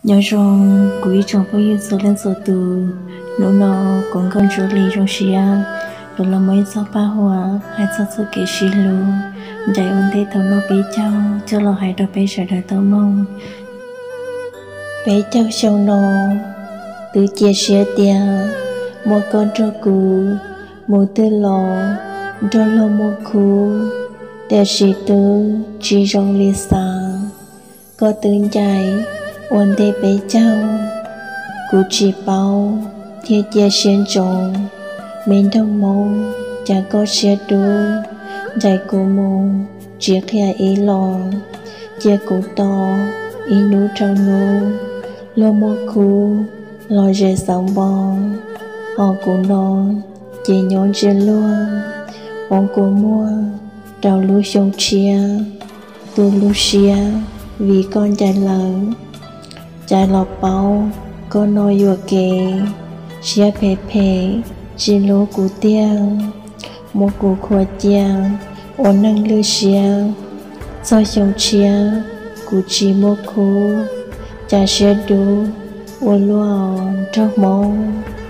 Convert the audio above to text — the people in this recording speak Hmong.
Nyob zoo kuv ib tsoom phooj ywg txhua leej txhua tus, hnub no kuv nkauj Ntsuab Lis zoo siab rov los muaj ib txoj paj huam hais txog txoj kev sib hlub ncaim ua ntej thaum no peb caug coj los hais rau peb sawv daws tau mloog. Peb caug xyoo no, twb cia siab tias muaj koj nrog kuv mus twg los nrog luag muaj khub, tiam sis twb tsis zoo li xav. Koj twb ncaim ua ntej peb caug, kuv tsis paub thiaj cia siab ntsoov. Me nraug Hmoob, cas koj siab dub, ncaim kuv mus tsis qhia ib los, cia kuv tos ib hnub rau hnub, luag muaj khub los ze xauv npo, ho kuv no ces nyob ntsia luag, poob kua muag rau lub xyoo tshiab, tu lub siab vim koj ncaim lawm. Cas los paub koj no yuam kev, siab phem phem tsis hlub kuv tiag, muab kuv khuam cia ua neeg lwj siab. Txog xyoo tshiab kuv tsis muaj khub, cas siab dub ua luaj nraug Hmoob.